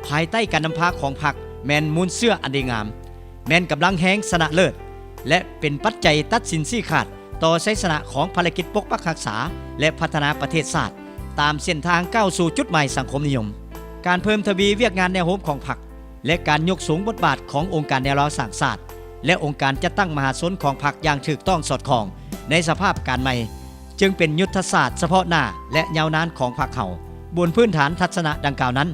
ພາຍໃຕ້ການນຳພາຂອງພັກ ແມ່ນມູນເຊື້ອອັນດີງາມ, ແມ່ນກຳລັງແຮງຊະນະເລີດ ແລະ ເປັນປັດໄຈຕັດສິນຊີ້ຂາດຕໍ່ໄຊຊະນະຂອງພາລະກິດປົກປັກຮັກສາ ແລະ ພັດທະນາປະເທດຊາດ ຕາມເສັ້ນທາງກ້າວສູ່ຈຸດໝາຍສັງຄົມນິຍົມ. ການເພີ່ມທະວີວຽກງານແນວໂຮມຂອງພັກ ແລະ ການຍົກສູງບົດບາດຂອງອົງການແນວລາວສ້າງຊາດ ແລະ ອົງການຈັດຕັ້ງມະຫາຊົນຂອງພັກຢ່າງຖືກຕ້ອງສອດຄ່ອງໃນສະພາບການໃໝ່, ຈຶ່ງເປັນຍຸດທະສາດສະເພາະໜ້າ ແລະ ຍາວນານຂອງພັກເຮົາ. ບົນພື້ນຖານທັດສະນະດັ່ງກ່າວນັ້ນ,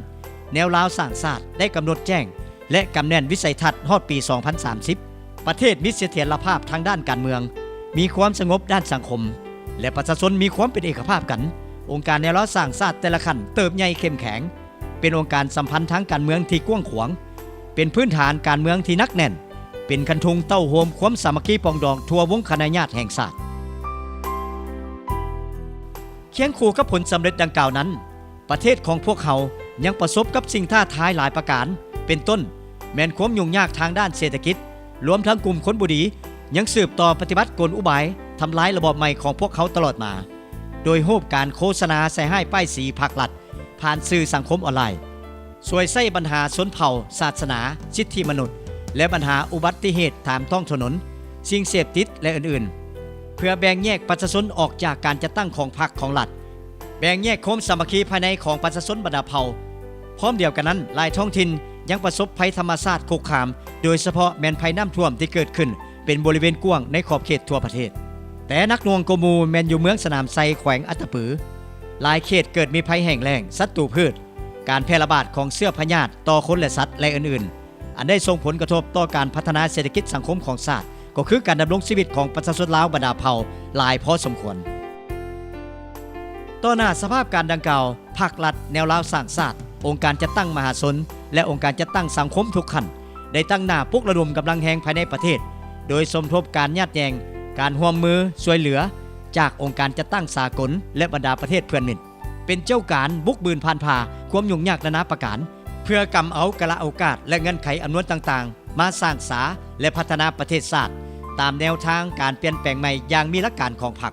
ແນວລາວສ້າງຊາດໄດ້ກຳນົດແຈ້ງ ແລະ ກຳແໜ້ນວິໄສທັດຮອດປີສອງພັນສາມສິບ, ປະເທດມີສະຖຽນລະພາບທາງດ້ານການເມືອງ, ມີຄວາມສະຫງົບດ້ານສັງຄົມ ແລະ ປະຊາຊົນມີຄວາມເປັນເອກະພາບກັນ. ອົງການແນວລາວສ້າງຊາດແຕ່ລະຂັ້ນເຕີບໃຫຍ່ເຂັ້ມແຂງ, ເປັນອົງການສຳພັນທາງການເມືອງທີ່ກວ້າງຂວາງ, ເປັນພື້ນຖານການເມືອງທີ່ໜັກແໜ້ນ, ເປັນຄັນທຸງເຕົ້າໂຮມຄວາມສາມັກຄີປອງດອງທົ່ວວົງຄະນະຍາດແຫ່ງຊາດ. ຄຽງຄູ່ກັບຜົນສຳເລັດດັ່ງກ່າວນັ້ນ, ປະເທດຂອງພວກເຮົາຍັງປະສົບກັບສິ່ງທ້າທາຍຫຼາຍປະການ, ເປັນຕົ້ນ ແມ່ນຄວາມຫຍຸ້ງຍາກທາງດ້ານເສດຖະກິດ, ລວມທັງກຸ່ມຄົນບໍ່ດີ ຍັງສືບຕໍ່ປະຕິບັດກົນອຸບາຍທຳລາຍລະບອບໃໝ່ຂອງພວກເຮົາຕະຫຼອດມາ, ໂດຍຮູບການໂຄສະນາໃສ່ຮ້າຍປ້າຍສີພັກລັດ, ຜ່ານສື່ສັງຄົມອອນລາຍ, ຊ່ວຍໃຊ້ບັນຫາຊົນເຜົ່າ, ສາສະໜາ, ສິດທິມະນຸດ ແລະ ບັນຫາອຸບັດຕິເຫດຕາມທ້ອງຖະໜົນ, ສິ່ງເສບຕິດ ແລະ ອື່ນໆ ເພື່ອແບ່ງແຍກປະຊາຊົນອອກຈາກການຈັດຕັ້ງຂອງພັກຂອງລັດ, ແບ່ງແຍກຄວາມສາມັກຄີພາຍໃນຂອງປະຊາຊົນບັນດາເຜົ່າ. ພ້ອມດຽວກັນນັ້ນ, ຫຼາຍທ້ອງຖິ່ນຍັງປະສົບໄພທຳມະຊາດຄຸກຄາມ, ໂດຍສະເພາະແມ່ນໄພນ້ຳຖ້ວມທີ່ເກີດຂຶ້ນເປັນບໍລິເວນກວ້າງໃນຂອບເຂດທົ່ວປະເທດ. ແຕ່ໜັກໜ່ວງກວ່າໝູ່ແມ່ນຢູ່ເມືອງສະໜາມໄຊ ແຂວງອັດຕະປື, ຫຼາຍເຂດເກີດມີໄພແຫ້ງແລ້ງ, ສັດຕູພືດ, ການແຜ່ລະບາດຂອງເຊື້ອພະຍາດຕໍ່ຄົນ ແລະ ສັດ ແລະ ອື່ນໆ ອັນໄດ້ສົ່ງຜົນກະທົບຕໍ່ການພັດທະນາເສດຖະກິດສັງຄົມຂອງຊາດ, ກໍຄືການດຳລົງຊີວິດຂອງປະຊາຊົນລາວບັນດາເຜົ່າຫຼາຍພໍສົມຄວນ. ຕໍ່ໜ້າສະພາບການດັ່ງກ່າວ, ພັກລັດແນວລາວສ້າງຊາດ, ອົງການຈັດຕັ້ງມະຫາຊົນ ແລະ ອົງການຈັດຕັ້ງສັງຄົມທຸກຂັ້ນ ໄດ້ຕັ້ງໜ້າປຸກລະດົມກຳລັງແຮງພາຍໃນປະເທດ, ໂດຍສົມທົບການຍາດແຍ່ງ, ການຮ່ວມມືຊ່ວຍເຫຼືອຈາກອົງການຈັດຕັ້ງສາກົນ ແລະ ບັນດາປະເທດເພື່ອນມິດ. ເປັນເຈົ້າການບຸກບືນຜ່ານຜ່າຄວາມຫຍຸ້ງຍາກນານາປະການ ເພື່ອກຳເອົາກາລະໂອກາດ ແລະ ເງື່ອນໄຂອຳນວນຕ່າງໆ ມາສ້າງສາ ແລະ ພັດທະນາປະເທດຊາດ ຕາມແນວທາງການປ່ຽນແປງໃໝ່ຢ່າງມີຫຼັກການຂອງພັກ,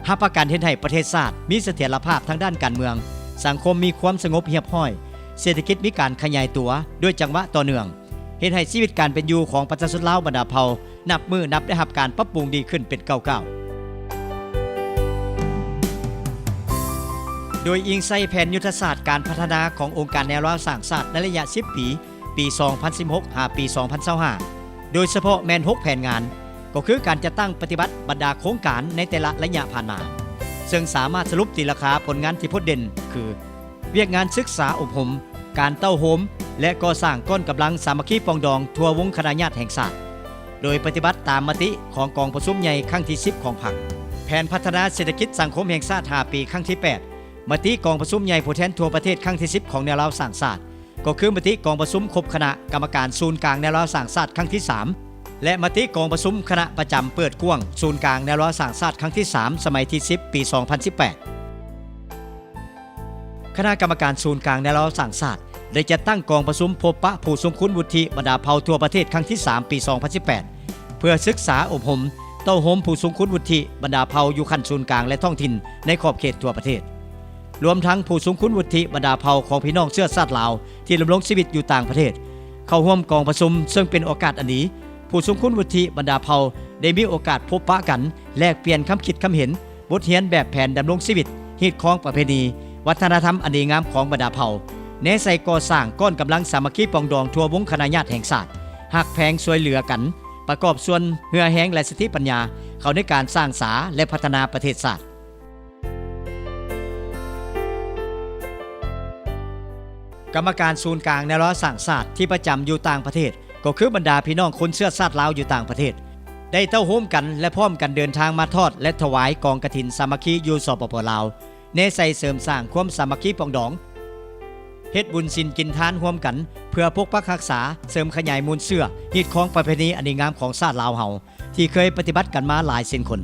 ຮັບປະກັນເຮັດໃຫ້ປະເທດຊາດມີສະຖຽນລະພາບທາງດ້ານການເມືອງ, ສັງຄົມມີຄວາມສະຫງົບຮຽບຮ້ອຍ, ເສດຖະກິດມີການຂະຫຍາຍຕົວດ້ວຍຈັງຫວະຕໍ່ເນື່ອງ, ເຮັດໃຫ້ຊີວິດການເປັນຢູ່ຂອງປະຊາຊົນລາວບັນດາເຜົ່າ ນັບມື້ນັບໄດ້ຮັບການປັບປຸງດີຂຶ້ນເປັນກ້າວໆ. ໂດຍອີງໃສ່ແຜນຍຸດທະສາດການພັດທະນາຂອງອົງການແນວລາວສ້າງຊາດໃນໄລຍະສິບປີ, ປີສອງພັນສິບຫົກ ຫາ ປີສອງພັນຊາວຫ້າ ໂດຍສະເພາະແມ່ນຫົກແຜນງານ, ກໍຄືການຈັດຕັ້ງປະຕິບັດບັນດາໂຄງການໃນແຕ່ລະໄລຍະຜ່ານມາ, ເຊິ່ງສາມາດສະຫຼຸບຕີລາຄາຜົນງານທີ່ໂພດເດັ່ນຄື ວຽກງານສຶກສາອົບຮົມ, ການເຕົ້າໂຮມ ແລະ ກໍ່ສ້າງກ້ອນກຳລັງສາມັກຄີປອງດອງທົ່ວວົງຄະນະຍາດແຫ່ງຊາດ ໂດຍປະຕິບັດຕາມມະຕິຂອງກອງປະຊຸມໃຫຍ່ຄັ້ງທີສິບຂອງພັກ, ແຜນພັດທະນາເສດຖະກິດສັງຄົມແຫ່ງຊາດຫ້າປີຄັ້ງທີແປດ, ມະຕິກອງປະຊຸມໃຫຍ່ຜູ້ແທນທົ່ວປະເທດຄັ້ງທີສິບຂອງແນວລາວສ້າງຊາດ, ກໍຄືມະຕິກອງປະຊຸມຄົບຄະນະກຳມະການສູນກາງແນວລາວສ້າງຊາດຄັ້ງທີສາມ ແລະ ມະຕິກອງປະຊຸມຄະນະປະຈຳເປີດກວ້າງສູນກາງແນວລາວສ້າງຊາດຄັ້ງທີສາມ ສະໄໝທີສິບ ປີສອງພັນສິບແປດ. ຄະນະກຳມະການສູນກາງແນວລາວສ້າງຊາດ ໄດ້ຈັດຕັ້ງກອງປະຊຸມພົບປະຜູ້ຊົງຄຸນວຸດທິບັນດາເຜົ່າທົ່ວປະເທດຄັ້ງທີສາມ ປີສອງພັນສິບແປດ ເພື່ອສຶກສາອົບຮົມເຕົ້າໂຮມຜູ້ຊົງຄຸນວຸດທິບັນດາເຜົ່າຢູ່ຂັ້ນສູນກາງ ແລະ ທ້ອງຖິ່ນໃນຂອບເຂດທົ່ວປະເທດ, ລວມທັງຜູ້ຊົງຄຸນວຸດທິບັນດາເຜົ່າຂອງພີ່ນ້ອງເຊື້ອຊາດລາວທີ່ດຳລົງຊີວິດຢູ່ຕ່າງປະເທດ ເຂົ້າຮ່ວມກອງປະຊຸມ, ເຊິ່ງເປັນໂອກາດອັນດີ ຜູ້ຊົງຄຸນວຸດທິບັນດາເຜົ່າໄດ້ມີໂອກາດພົບປະກັນ, ແລກປ່ຽນຄຳຄິດຄຳເຫັນ, ບົດຮຽນແບບແຜນດຳລົງຊີວິດ, ຮີດຄອງປະເພນີ, ວັດທະນະທຳອັນດີງາມຂອງບັນດາເຜົ່າ, ແນໃສ່ກໍ່ສ້າງກ້ອນກຳລັງສາມັກຄີປອງດອງທົ່ວວົງຄະນະຍາດແຫ່ງຊາດ, ຮັກແພງຊ່ວຍເຫຼືອກັນ, ປະກອບສ່ວນເຫື່ອແຮງ ແລະ ສະຕິປັນຍາເຂົ້າໃນການສ້າງສາ ແລະ ພັດທະນາປະເທດຊາດ. ກຳມະການສູນກາງແນວລາວສ້າງຊາດທີ່ປະຈຳຢູ່ຕ່າງປະເທດ ກໍຄືບັນດາພີ່ນ້ອງຄົນເຊື້ອຊາດລາວຢູ່ຕ່າງປະເທດ ໄດ້ເຕົ້າໂຮມກັນ ແລະ ພ້ອມກັນເດີນທາງມາທອດ ແລະ ຖວາຍກອງກະຖິນສາມັກຄີຢູ່ ສປປ ລາວ, ແນໃສ່ເສີມສ້າງຄວາມສາມັກຄີປອງດອງ, ເຮັດບຸນສິນກິນທານຮ່ວມກັນ ເພື່ອປົກປັກຮັກສາ, ເສີມຂະຫຍາຍມູນເຊື້ອ, ຮີດຄອງປະເພນີອັນດີງາມຂອງຊາດລາວເຮົາ ທີ່ເຄີຍປະຕິບັດກັນມາຫຼາຍເຊັ່ນຄົນ.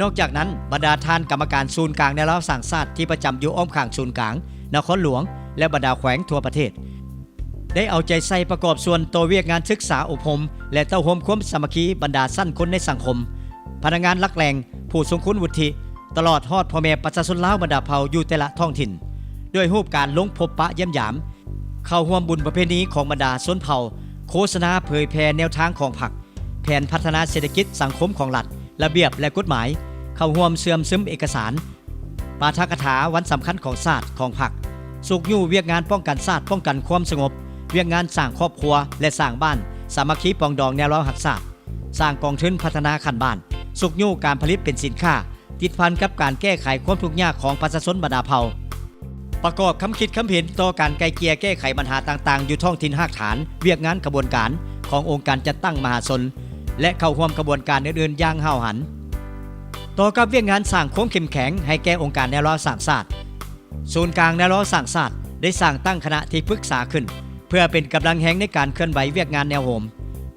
ນອກຈາກນັ້ນ, ບັນດາທ່ານກຳມະການສູນກາງແນວລາວສ້າງຊາດທີ່ປະຈຳຢູ່ອ້ອມຂ້າງສູນກາງ, ນະຄອນຫຼວງ ແລະ ບັນດາແຂວງທົ່ວປະເທດ ໄດ້ເອົາໃຈໃສ່ປະກອບສ່ວນຕໍ່ວຽກງານສຶກສາອົບຮົມ ແລະ ເຕົ້າໂຮມຄວາມສາມັກຄີບັນດາຊັ້ນຄົນໃນສັງຄົມ, ພະນັກງານຫຼັກແຫຼ່ງ, ຜູ້ຊົງຄຸນວຸດທິ, ຕະຫຼອດຮອດພໍ່ແມ່ປະຊາຊົນລາວບັນດາເຜົ່າຢູ່ແຕ່ລະທ້ອງຖິ່ນ ດ້ວຍຮູບການລົງພົບປະຢ້ຽມຢາມ, ເຂົ້າຮ່ວມບຸນປະເພນີຂອງບັນດາຊົນເຜົ່າ, ໂຄສະນາເຜີຍແຜ່ແນວທາງຂອງພັກ, ແຜນພັດທະນາເສດຖະກິດສັງຄົມຂອງລັດ, ລະບຽບ ແລະ ກົດໝາຍ, ເຂົ້າຮ່ວມເຊື່ອມຊຶມເອກະສານ, ປາຖະກະຖາວັນສຳຄັນຂອງຊາດ, ຂອງພັກ, ຊຸກຍູ້ວຽກງານປ້ອງກັນຊາດ, ປ້ອງກັນຄວາມສະຫງົບ, ວຽກງານສ້າງຄອບຄົວ ແລະ ສ້າງບ້ານ, ສາມັກຄີປອງດອງແນວລາວຮັກຊາດ, ສ້າງກອງທຶນພັດທະນາຂັ້ນບ້ານ, ຊຸກຍູ້ການຜະລິດເປັນສິນຄ້າ, ຕິດພັນກັບການແກ້ໄຂຄວາມທຸກຍາກຂອງປະຊາຊົນບັນດາເຜົ່າ, ປະກອບຄຳຄິດຄຳເຫັນຕໍ່ການໄກ່ເກ່ຍແກ້ໄຂບັນຫາຕ່າງໆຢູ່ທ້ອງຖິ່ນຮາກຖານ, ວຽກງານຂະບວນການຂອງອົງການຈັດຕັ້ງມະຫາຊົນ ແລະ ເຂົ້າຮ່ວມຂະບວນການອື່ນໆຢ່າງຫ້າວຫັນ. ຕໍ່ກັບວຽກງານສ້າງຄວາມເຂັ້ມແຂງໃຫ້ແກ່ອົງການແນວລາວສ້າງຊາດ, ສູນກາງແນວລາວສ້າງຊາດໄດ້ສ້າງຕັ້ງຄະນະທີ່ປຶກສາຂຶ້ນ ເພື່ອເປັນກຳລັງແຮງໃນການເຄື່ອນໄຫວວຽກງານແນວໂຮມ,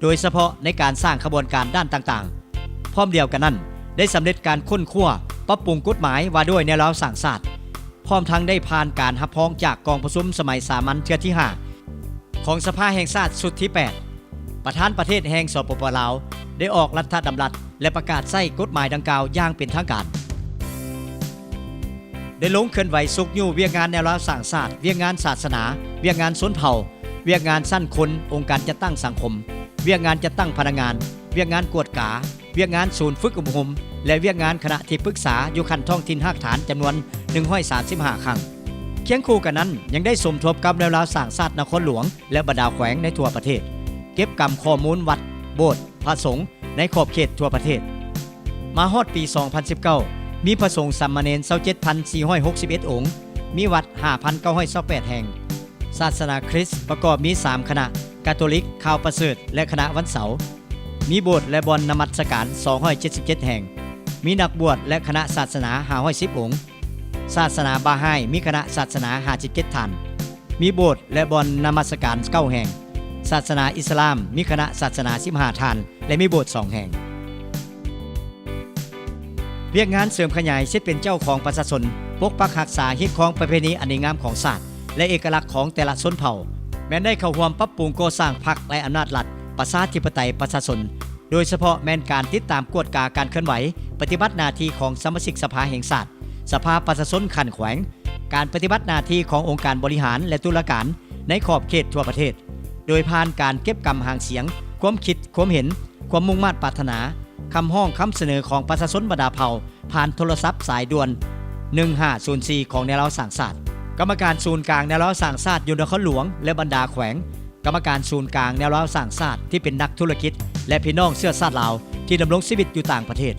ໂດຍສະເພາະໃນການສ້າງຂະບວນການດ້ານຕ່າງໆ. ພ້ອມດຽວກັນນັ້ນ, ໄດ້ສຳເລັດການຄົ້ນຄວ້າ, ປັບປຸງກົດໝາຍວ່າດ້ວຍແນວລາວສ້າງຊາດ, ພ້ອມທັງໄດ້ຜ່ານການຮັບຮອງຈາກກອງປະຊຸມສະໄໝສາມັນເທື່ອທີຫ້າ ຂອງສະພາແຫ່ງຊາດຊຸດທີແປດ. ປະທານປະເທດແຫ່ງ ສປປ ລາວ ໄດ້ອອກລັດຖະດຳລັດ ແລະ ປະກາດໃຊ້ກົດໝາຍດັ່ງກ່າວຢ່າງເປັນທາງການ. ດ້ລົງເຄື່ອນໄຫວຊຸກຍູ້ວຽກງານແນວລາວສ້າງຊາດ, ວຽກງານສາສະໜາ, ວຽກງານຊົນເຜົ່າ, ວຽກງານຊັ້ນຄົນ, ອົງການຈັດຕັ້ງສັງຄົມ, ວຽກງານຈັດຕັ້ງພະນັກງານ, ວຽກງານກວດກາ, ວຽກງານສູນຝຶກອົບຮົມ ແລະ ວຽກງານຄະນະທີ່ປຶກສາຢູ່ຂັ້ນທ້ອງຖິ່ນຮາກຖານຈຳນວນໜຶ່ງຮ້ອຍສາມສິບຫ້າຄັ້ງ. ຄຽງຄູ່ກັນນັ້ນ, ຍັງໄດ້ສົມທົບກັບແນວລາວສ້າງຊາດນະຄອນຫຼວງ ແລະ ບັນດາແຂວງໃນທົ່ວປະເທດ, ເກັບກຳຂໍ້ມູນວັດ, ໂບດ, ພະສົງ ໃນຂອບເຂດທົ່ວປະເທດ. ມາຮອດປີສອງພັນສິບເກົ້າ ມີພະສົງສາມະເນນຊາວເຈັດພັນສີ່ຮ້ອຍຫົກສິບເອັດອົງ, ມີວັດຫ້າພັນເກົ້າຮ້ອຍຊາວແປດແຫ່ງ. ສາສະໜາຄຣິສປະກອບມີສາມຄະນະ, ກາໂຕລິກ, ຂ່າວປະເສີດ ແລະ ຄະນະວັນເສົາ. ມີໂບດ ແລະ ບ່ອນນະມັດສະການສອງຮ້ອຍເຈັດສິບເຈັດແຫ່ງ. ມີນັກບວດ ແລະ ຄະນະສາສະໜາຫ້າຮ້ອຍສິບອົງ. ສາສະໜາບາຮາຍມີຄະນະສາສະໜາຫ້າສິບເຈັດທ່ານ, ມີໂບດ ແລະ ບ່ອນນະມັດສະການເກົ້າແຫ່ງ. ສາສະໜາອິດສະລາມມີຄະນະສາສະໜາສິບຫ້າທ່ານ ແລະ ມີໂບດສອງແຫ່ງ. ວຽກງານເສີມຂະຫຍາຍສິດເປັນເຈົ້າຂອງປະຊາຊົນ, ປົກປັກຮັກສາ, ຮີດຄອງປະເພນີອັນດີງາມຂອງຊາດ ແລະ ເອກະລັກຂອງແຕ່ລະຊົນເຜົ່າ, ແມ່ນໄດ້ເຂົ້າຮ່ວມປັບປຸງກໍ່ສ້າງພັກ ແລະ ອຳນາດລັດປະຊາທິປະໄຕປະຊາຊົນ, ໂດຍສະເພາະແມ່ນການຕິດຕາມກວດກາການເຄື່ອນໄຫວປະຕິບັດໜ້າທີ່ຂອງສະມາຊິກສະພາແຫ່ງຊາດ, ສະພາປະຊາຊົນຂັ້ນແຂວງ, ການປະຕິບັດໜ້າທີ່ຂອງອົງການບໍລິຫານ ແລະ ຕຸລາການໃນຂອບເຂດທົ່ວປະເທດ, ໂດຍຜ່ານການເກັບກຳຫາງສຽງ, ຄວາມຄິດ, ຄວາມເຫັນ, ຄວາມມຸ່ງມາດປາດຖະໜາ, ຄຳຮ້ອງຄຳສະເໜີຂອງປະຊາຊົນບັນດາເຜົ່າ ຜ່ານໂທລະສັບສາຍດ່ວນໜຶ່ງຫ້າສູນສີ່ຂອງແນວລາວສ້າງຊາດ. ກຳມະການສູນກາງແນວລາວສ້າງຊາດຢູ່ນະຄອນຫຼວງ ແລະ ບັນດາແຂວງ, ກຳມະການສູນກາງແນວລາວສ້າງຊາດທີ່ເປັນນັກທຸລະກິດ ແລະ ພີ່ນ້ອງເຊື້ອຊາດລາວທີ່ດຳລົງຊີວິດຢູ່ຕ່າງປະເທດ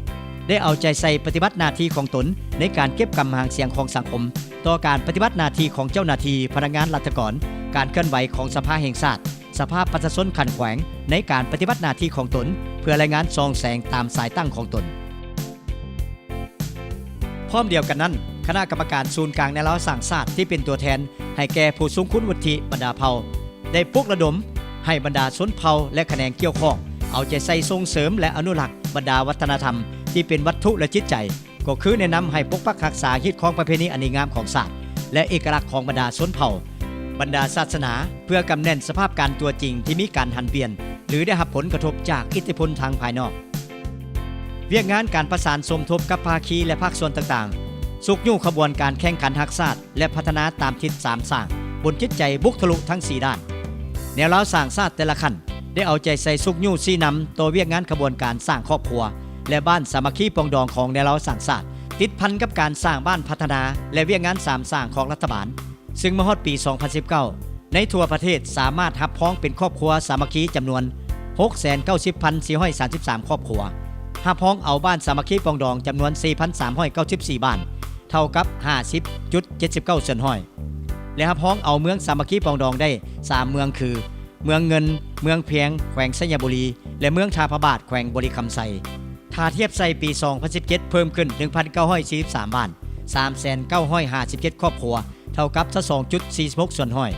ໄດ້ເອົາໃຈໃສ່ປະຕິບັດໜ້າທີ່ຂອງຕົນໃນການເກັບກຳຫາງສຽງຂອງສັງຄົມ ຕໍ່ການປະຕິບັດໜ້າທີ່ຂອງເຈົ້າໜ້າທີ່, ພະນັກງານລັດຖະກອນ, ການເຄື່ອນໄຫວຂອງສະພາແຫ່ງຊາດ, ສະພາປະຊາຊົນຂັ້ນແຂວງ ໃນການປະຕິບັດໜ້າທີ່ຂອງຕົນ ເພື່ອລາຍງານສ່ອງແສງຕາມສາຍຕັ້ງຂອງຕົນ. ພ້ອມດຽວກັນນັ້ນ, ຄະນະກຳມະການສູນກາງແນວລາວສ້າງຊາດທີ່ເປັນຕົວແທນໃຫ້ແກ່ຜູ້ຊົງຄຸນວຸດທິບັນດາເຜົ່າ ໄດ້ປຸກລະດົມໃຫ້ບັນດາຊົນເຜົ່າ ແລະ ຂະແໜງກ່ຽວຂ້ອງ ເອົາໃຈໃສ່ສົ່ງເສີມ ແລະ ອະນຸລັກບັນດາວັດທະນະທຳທີ່ເປັນວັດຖຸ ແລະ ຈິດໃຈ, ກໍຄືແນະນຳໃຫ້ປົກປັກຮັກສາ, ຮີດຄອງປະເພນີອັນດີງາມຂອງຊາດ ແລະ ເອກະລັກຂອງບັນດາຊົນເຜົ່າ, ບັນດາສາສະໜາ ເພື່ອກຳແໜ້ນສະພາບການຕົວຈິງທີ່ມີການຫັນປ່ຽນ ຫຼື ໄດ້ຮັບຜົນກະທົບຈາກອິດທິພົນທາງພາຍນອກ. ວຽກງານການປະສານສົມທົບກັບພາຄີ ແລະ ພາກສ່ວນຕ່າງໆ, ຊຸກຍູ້ຂະບວນການແຂ່ງຂັນຮັກຊາດ ແລະ ພັດທະນາຕາມທິດສາມສ້າງ ບົນຈິດໃຈບຸກທະລຸທັງສີ່ດ້ານ. ແນວລາວສ້າງຊາດແຕ່ລະຂັ້ນ ໄດ້ເອົາໃຈໃສ່ຊຸກຍູ້ຊີ້ນຳຕໍ່ວຽກງານຂະບວນການສ້າງຄອບຄົວ ແລະ ບ້ານສາມັກຄີປອງດອງຂອງແນວລາວສ້າງຊາດ, ຕິດພັນກັບການສ້າງບ້ານພັດທະນາ ແລະ ວຽກງານສາມສ້າງຂອງລັດຖະບານ. ຊຶ່ງມາຮອດປີສອງພັນສິບເກົ້າ ໃນທົ່ວປະເທດສາມາດຮັບຮອງເປັນຄອບຄົວສາມັກຄີຈຳນວນຫົກແສນເກົ້າສິບພັນສີ່ຮ້ອຍສາມສິບສາມຄອບຄົວ, ຮັບຮອງເອົາບ້ານສາມັກຄີປອງດອງຈຳນວນສີ່ພັນສາມຮ້ອຍເກົ້າສິບສີ່ບ້ານ, ເທົ່າກັບຫ້າສິບຈຸດເຈັດສິບເກົ້າສ່ວນຮ້ອຍ ແລະ ຮັບຮອງເອົາເມືອງສາມັກຄີປອງດອງໄດ້ສາມເມືອງຄື ເມືອງເງິນ, ເມືອງພຽງ ແຂວງໄຊຍະບູລີ ແລະ ເມືອງທ່າພະບາດ ແຂວງບໍລິຄຳໄຊ. ຖ້າທຽບໃສ່ປີສອງພັນສິບເຈັດ ເພີ່ມຂຶ້ນໜຶ່ງພັນເກົ້າຮ້ອຍສີ່ສິບສາມບ້ານ, ສາມແສນເກົ້າຮ້ອຍຫ້າສິບເຈັດຄອບຄົວ, ເທົ່າກັບຊາວສອງຈຸດສີ່ສິບຫົກສ່ວນຮ້ອຍ.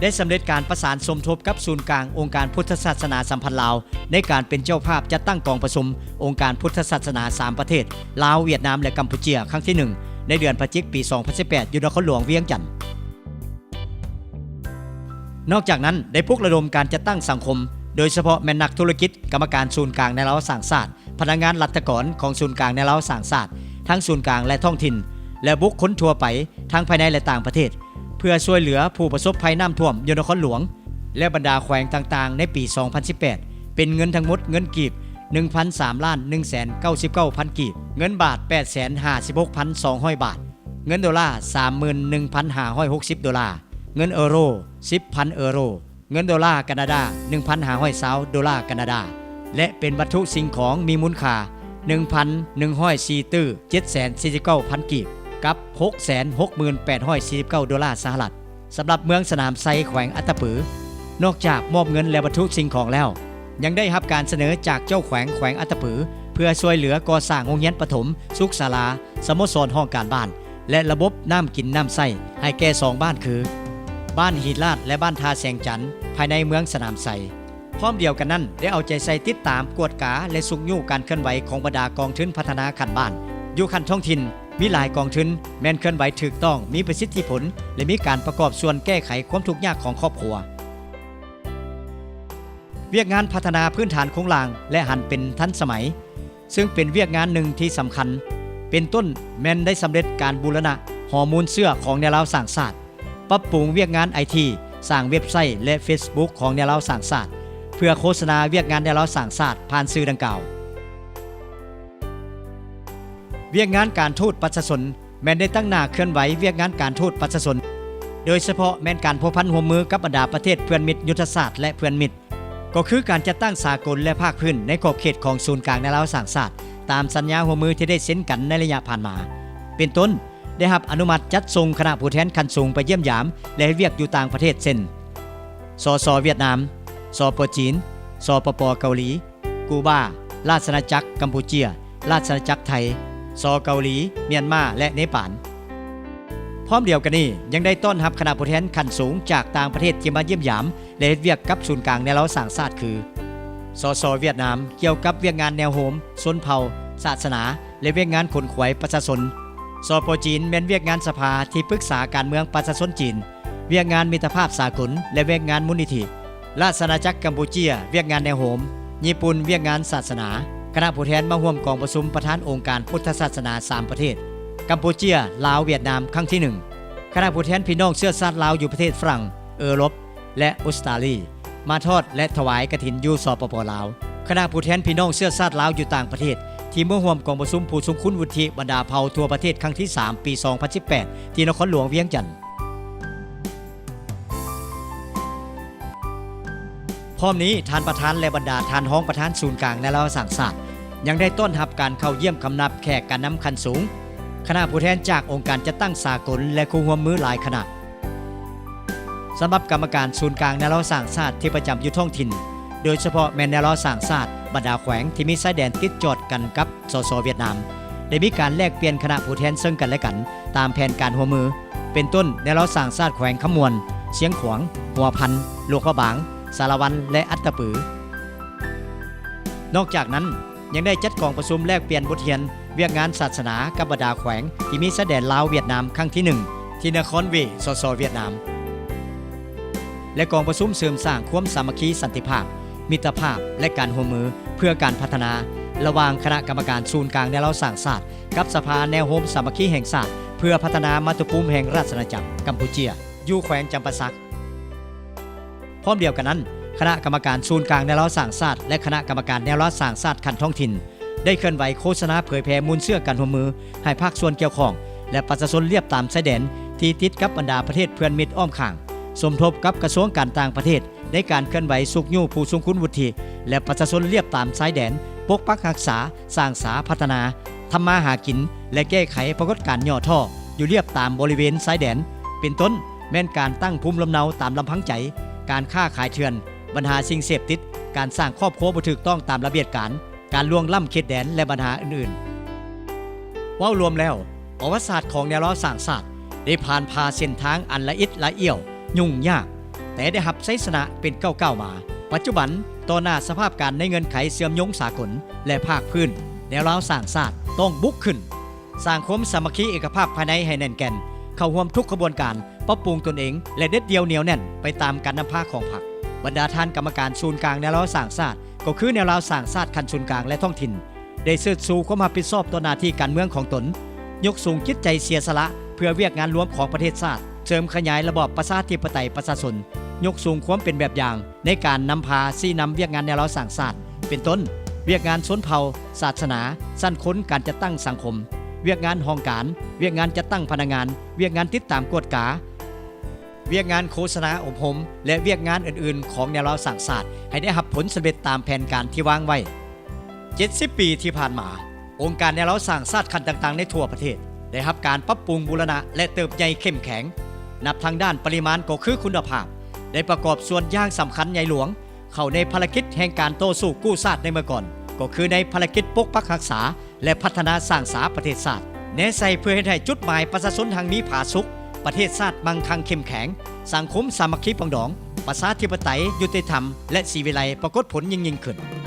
ໄດ້ສຳເລັດການປະສານສົມທົບກັບສູນກາງອົງການພຸດທະສາສະໜາສຳພັນລາວ ໃນການເປັນເຈົ້າພາບຈັດຕັ້ງກອງປະຊຸມອົງການພຸດທະສາສະໜາສາມປະເທດ ລາວ, ຫວຽດນາມ ແລະ ກຳປູເຈຍ ຄັ້ງທີໜຶ່ງ ໃນເດືອນພະຈິກ ປີສອງພັນສິບແປດ ຢູ່ນະຄອນຫຼວງວຽງຈັນ. ນອກຈາກນັ້ນ ໄດ້ປຸກລະດົມການຈັດຕັ້ງສັງຄົມ, ໂດຍສະເພາະແມ່ນນັກທຸລະກິດ, ກຳມະການສູນກາງແນວລາວສ້າງຊາດ, ພະນັກງານລັດຖະກອນຂອງສູນກາງແນວລາວສ້າງຊາດ ທັງສູນກາງ ແລະ ທ້ອງຖິ່ນ ແລະ ບຸກຄົນທົ່ວໄປ ທັງພາຍໃນ ແລະ ຕ່າງປະເທດ ເພື່ອຊ່ວຍເຫຼືອຜູ້ປະສົບໄພນ້ຳຖ້ວມຢູ່ນະຄອນຫຼວງ ແລະ ບັນດາແຂວງຕ່າງໆ ໃນປີສອງພັນສິບແປດ ເປັນເງິນທັງໝົດເງິນກີບ ໜຶ່ງພັນສາມລ້ານໜຶ່ງແສນເກົ້າສິບເກົ້າພັນກີບ, ເງິນບາດ ແປດແສນຫ້າສິບຫົກພັນສອງຮ້ອຍບາດ, ເງິນໂດລາ ສາມໝື່ນໜຶ່ງພັນຫ້າຮ້ອຍຫົກສິບໂດລາ, ເງິນເອີໂຣ ສິບພັນເອີໂຣ, ເງິນໂດລາການາດາ ໜຶ່ງພັນຫ້າຮ້ອຍຊາວໂດລາການາດາ ແລະ ເປັນວັດຖຸສິ່ງຂອງມີມູນຄ່າ ໜຶ່ງພັນໜຶ່ງຮ້ອຍສີ່ຕື້ເຈັດແສນສີ່ສິບເກົ້າພັນກີບ ກັບ ຫົກແສນຫົກໝື່ນແປດຮ້ອຍສີ່ສິບເກົ້າໂດລາສະຫະລັດ. ສຳລັບເມືອງສະໜາມໄຊ ແຂວງອັດຕະປື ນອກຈາກມອບເງິນ ແລະ ວັດຖຸສິ່ງຂອງແລ້ວ ຍັງໄດ້ຮັບການສະເໜີຈາກເຈົ້າແຂວງ ແຂວງອັດຕະປື ເພື່ອຊ່ວຍເຫຼືອກໍ່ສ້າງໂຮງຮຽນປະຖົມ, ສຸກສາລາ, ສະໂມສອນຫ້ອງການບ້ານ ແລະ ລະບົບນ້ຳກິນນ້ຳໃຊ້ໃຫ້ແກ່ສອງບ້ານຄື ບ້ານຫີນລາດ ແລະ ບ້ານທ່າແສງຈັນ ພາຍໃນເມືອງສະໜາມໄຊ. ພ້ອມດຽວກັນນັ້ນ ໄດ້ເອົາໃຈໃສ່ຕິດຕາມ, ກວດກາ ແລະ ຊຸກຍູ້ການເຄື່ອນໄຫວຂອງບັນດາກອງທຶນພັດທະນາຂັ້ນບ້ານ. ຢູ່ຂັ້ນທ້ອງຖິ່ນ ມີຫຼາຍກອງທຶນແມ່ນເຄື່ອນໄຫວຖືກຕ້ອງ, ມີປະສິດທິຜົນ ແລະ ມີການປະກອບສ່ວນແກ້ໄຂຄວາມທຸກຍາກຂອງຄອບຄົວ. ວຽກງານພັດທະນາພື້ນຖານໂຄງລ່າງ ແລະ ຫັນເປັນທັນສະໄໝ ຊຶ່ງເປັນວຽກງານໜຶ່ງທີ່ສຳຄັນ ເປັນຕົ້ນແມ່ນໄດ້ສຳເລັດການບູລະນະຫໍມູນເຊື້ອຂອງແນວລາວສ້າງຊາດ, ປັບປຸງວຽກງານໄອທີ, ສ້າງເວັບໄຊ ແລະ ເຟສບຸກຂອງແນວລາວສ້າງຊາດ ເພື່ອໂຄສະນາວຽກງານແນວລາວສ້າງຊາດຜ່ານສື່ດັ່ງກ່າວ. ວຽກງານການທູດປະຊາຊົນ ແມ່ນໄດ້ຕັ້ງໜ້າເຄື່ອນໄຫວວຽກງານການທູດປະຊາຊົນ, ໂດຍສະເພາະແມ່ນການພົວພັນຮ່ວມມືກັບບັນດາປະເທດເພື່ອນມິດຍຸດທະສາດ ແລະ ເພື່ອນມິດ, ກໍຄືການຈັດຕັ້ງສາກົນ ແລະ ພາກພື້ນໃນຂອບເຂດຂອງສູນກາງແນວລາວສ້າງຊາດ ຕາມສັນຍາຮ່ວມມືທີ່ໄດ້ເຊັນກັນໃນໄລຍະຜ່ານມາ. ເປັນຕົ້ນ, ໄດ້ຮັບອະນຸມັດຈັດສົ່ງຄະນະຜູ້ແທນຂັ້ນສູງໄປຢ້ຽມຢາມ ແລະ ເຮັດວຽກຢູ່ຕ່າງປະເທດ ເຊັ່ນ ສສ ຫວຽດນາມ, ສປ ຈີນ, ສປປ ເກົາຫຼີ, ກູບາ, ລາຊະອານາຈັກກຳປູເຈຍ, ລາຊະອານາຈັກໄທ, ສ ເກົາຫຼີ, ມຽນມາ ແລະ ເນປານ. ພ້ອມດຽວກັນນີ້ ຍັງໄດ້ຕ້ອນຮັບຄະນະຜູ້ແທນຂັ້ນສູງຈາກຕ່າງປະເທດທີ່ມາຢ້ຽມຢາມ ແລະ ເຮັດວຽກກັບສູນກາງແນວລາວສ້າງຊາດ ຄື ສສ ຫວຽດນາມ ກ່ຽວກັບວຽກງານແນວໂຮມ, ຊົນເຜົ່າ, ສາສະໜາ ແລະ ວຽກງານຂົນຂວາຍປະຊາຊົນ, ສປ ຈີນ ແມ່ນວຽກງານສະພາທີ່ປຶກສາການເມືອງປະຊາຊົນຈີນ, ວຽກງານມິດຕະພາບສາກົນ ແລະ ວຽກງານມູນນິທິ, ລາຊະອານາຈັກກຳປູເຈຍ ວຽກງານແນວໂຮມ, ຍີ່ປຸ່ນ ວຽກງານສາສະໜາ. ຄະນະຜູ້ແທນມາຮ່ວມກອງປະຊຸມປະທານອົງການພຸດທະສາສະໜາສາມປະເທດ ກຳປູເຈຍ, ລາວ, ຫວຽດນາມ ຄັ້ງທີໜຶ່ງ. ຄະນະຜູ້ແທນພີ່ນ້ອງເຊື້ອຊາດລາວຢູ່ປະເທດຝຣັ່ງ, ເອີຣົບ ແລະ ອົດສະຕາລີ ມາທອດ ແລະ ຖວາຍກະຖິນຢູ່ ສປປ ລາວ. ຄະນະຜູ້ແທນພີ່ນ້ອງເຊື້ອຊາດລາວຢູ່ຕ່າງປະເທດ ທີ່ມາຮ່ວມກອງປະຊຸມຜູ້ຊົງຄຸນວຸດທິບັນດາເຜົ່າທົ່ວປະເທດຄັ້ງທີສາມ ປີສອງພັນສິບແປດ ທີ່ນະຄອນຫຼວງວຽງຈັນ. ພ້ອມນີ້ ທ່ານປະທານ ແລະ ບັນດາທ່ານຮອງປະທານສູນກາງແນວລາວສ້າງຊາດ ຍັງໄດ້ຕ້ອນຮັບການເຂົ້າຢ້ຽມຄຳນັບແຂກການນຳຂັ້ນສູງ, ຄະນະຜູ້ແທນຈາກອົງການຈັດຕັ້ງສາກົນ ແລະ ຄູ່ຮ່ວມມືຫຼາຍຄະນະ. ສຳລັບກຳມະການສູນກາງແນວລາວສ້າງຊາດທີ່ປະຈຳຢູ່ທ້ອງຖິ່ນ, ໂດຍສະເພາະແມ່ນແນວລາວສ້າງຊາດບັນດາແຂວງທີ່ມີຊາຍແດນຕິດຈອດກັນກັບ ສສ ຫວຽດນາມ ໄດ້ມີການແລກປ່ຽນຄະນະຜູ້ແທນເຊິ່ງກັນ ແລະ ກັນ ຕາມແຜນການຮ່ວມມື ເປັນຕົ້ນ ແນວລາວສ້າງຊາດແຂວງຄຳມ່ວນ, ຊຽງຂວາງ, ຫົວພັນ, ຫຼວງພະບາງ, ສາລະວັນ ແລະ ອັດຕະປື. ນອກຈາກນັ້ນ ຍັງໄດ້ຈັດກອງປະຊຸມແລກປ່ຽນບົດຮຽນວຽກງານສາສະໜາກັບບັນດາແຂວງທີ່ມີຊາຍແດນລາວ-ຫວຽດນາມຄັ້ງທີໜຶ່ງ ທີ່ນະຄອນເວ ສສ ຫວຽດນາມ ແລະ ກອງປະຊຸມເສີມສ້າງຄວາມສາມັກຄີສັນຕິພາບ, ມິດຕະພາບ ແລະ ການຮ່ວມມືເພື່ອການພັດທະນາ ລະຫວ່າງຄະນະກຳມະການສູນກາງແນວລາວສ້າງຊາດ ກັບສະພາແນວໂຮມສາມັກຄີແຫ່ງຊາດ ເພື່ອພັດທະນາມາຕຸພູມແຫ່ງລາຊະອານາຈັກກຳປູເຈຍ ຢູ່ແຂວງຈຳປາສັກ. ພ້ອມດຽວກັນນັ້ນ, ຄະນະກຳມະການສູນກາງແນວລາວສ້າງຊາດ ແລະ ຄະນະກຳມະການແນວລາວສ້າງຊາດຂັ້ນທ້ອງຖິ່ນ ໄດ້ເຄື່ອນໄຫວໂຄສະນາເຜີຍແຜ່ມູນເຊື້ອການຮ່ວມມືໃຫ້ພາກສ່ວນກ່ຽວຂ້ອງ ແລະ ປະຊາຊົນລຽບຕາມຊາຍແດນທີ່ຕິດກັບບັນດາປະເທດເພື່ອນມິດອ້ອມຂ້າງ, ສົມທົບກັບກະຊວງການຕ່າງປະເທດ ໃນການເຄື່ອນໄຫວຊຸກຍູ້ຜູ້ຊົງຄຸນວຸດທິ ແລະ ປະຊາຊົນລຽບຕາມຊາຍແດນ, ປົກປັກຮັກສາ, ສ້າງສາ, ພັດທະນາ, ທຳມາຫາກິນ ແລະ ແກ້ໄຂປາກົດການຫຍໍ້ທໍ້ຢູ່ລຽບຕາມບໍລິເວນຊາຍແດນ ເປັນຕົ້ນ ແມ່ນການຕັ້ງພູມລຳເນົາຕາມລຳພັງໃຈ, ການຄ້າຂາຍເຖື່ອນ, ບັນຫາສິ່ງເສບຕິດ, ການສ້າງຄອບຄົວບໍ່ຖືກຕ້ອງຕາມລະບຽບການ, ການລ່ວງລ້ຳເຂດແດນ ແລະ ບັນຫາອື່ນໆ. ເວົ້າລວມແລ້ວ, ປະຫວັດສາດຂອງແນວລາວສ້າງຊາດ ໄດ້ຜ່ານຜ່າເສັ້ນທາງອັນລະອິດລະອ້ຽວ, ຫຍຸ້ງຍາກ, ແຕ່ໄດ້ຮັບໄຊຊະນະເປັນກ້າວໆມາ. ປັດຈຸບັນ, ຕໍ່ໜ້າສະພາບການໃນເງື່ອນໄຂເຊື່ອມໂຍງສາກົນ ແລະ ພາກພື້ນ, ແນວລາວສ້າງຊາດຕ້ອງບຸກຂຶ້ນ, ສ້າງຄວາມສາມັກຄີເອກະພາບພາຍໃນໃຫ້ແໜ້ນແກ່ນ, ເຂົ້າຮ່ວມທຸກຂະບວນການ, ປັບປຸງຕົນເອງ ແລະ ເດັດດ່ຽວໜຽວແໜ້ນໄປຕາມການນຳພາຂອງພັກ. ບັນດາທ່ານກຳມະການສູນກາງແນວລາວສ້າງຊາດ ກໍຄືແນວລາວສ້າງຊາດຂັ້ນສູນກາງ ແລະ ທ້ອງຖິ່ນ ໄດ້ເຊີດຊູຄວາມຮັບຜິດຊອບຕໍ່ໜ້າທີ່ການເມືອງຂອງຕົນ, ຍົກສູງຈິດໃຈເສຍສະຫຼະເພື່ອວຽກງານລວມຂອງປະເທດຊາດ, ເສີມຂະຫຍາຍລະບອບປະຊາທິປະໄຕປະຊາຊົນ, ຍົກສູງຄວາມເປັນແບບຢ່າງໃນການນຳພາຊີ້ນຳວຽກງານແນວລາວສ້າງຊາດ, ເປັນຕົ້ນ ວຽກງານຊົນເຜົ່າ, ສາສະໜາ, ຊັ້ນຄົນ, ການຈັດຕັ້ງສັງຄົມ, ວຽກງານຫ້ອງການ, ວຽກງານຈັດຕັ້ງພະນັກງານ, ວຽກງານຕິດຕາມກວດກາ, ວຽກງານໂຄສະນາອົບຮົມ ແລະ ວຽກງານອື່ນໆຂອງແນວລາວສ້າງຊາດ ໃຫ້ໄດ້ຮັບຜົນສຳເລັດຕາມແຜນການທີ່ວາງໄວ້. ເຈັດສິບປີທີ່ຜ່ານມາ, ອົງການແນວລາວສ້າງຊາດຂັ້ນຕ່າງໆໃນທົ່ວປະເທດ ໄດ້ຮັບການປັບປຸງບູລະນະ ແລະ ເຕີບໃຫຍ່ເຂັ້ມແຂງ. ນັບທາງດ້ານປະລິມານກໍຄືຄຸນນະພາບ ໄດ້ປະກອບສ່ວນຢ່າງສຳຄັນໃຫຍ່ຫຼວງ ເຂົ້າໃນພາລະກິດແຫ່ງການຕໍ່ສູ້ກູ້ຊາດໃນເມື່ອກ່ອນ, ກໍຄືໃນພາລະກິດປົກປັກຮັກສາ ແລະ ພັດທະນາສ້າງສາປະເທດຊາດ ແນໃສ່ເພື່ອເຮັດໃຫ້ຈຸດໝາຍປະຊາຊົນຮັ່ງມີຜາສຸກ, ປະເທດຊາດມັ່ງຄັ່ງເຂັ້ມແຂງ, ສັງຄົມສາມັກຄີປອງດອງ, ປະຊາທິປະໄຕ, ຍຸຕິທຳ ແລະ ສີວິໄລປາກົດຜົນຍິ່ງໆຂຶ້ນ.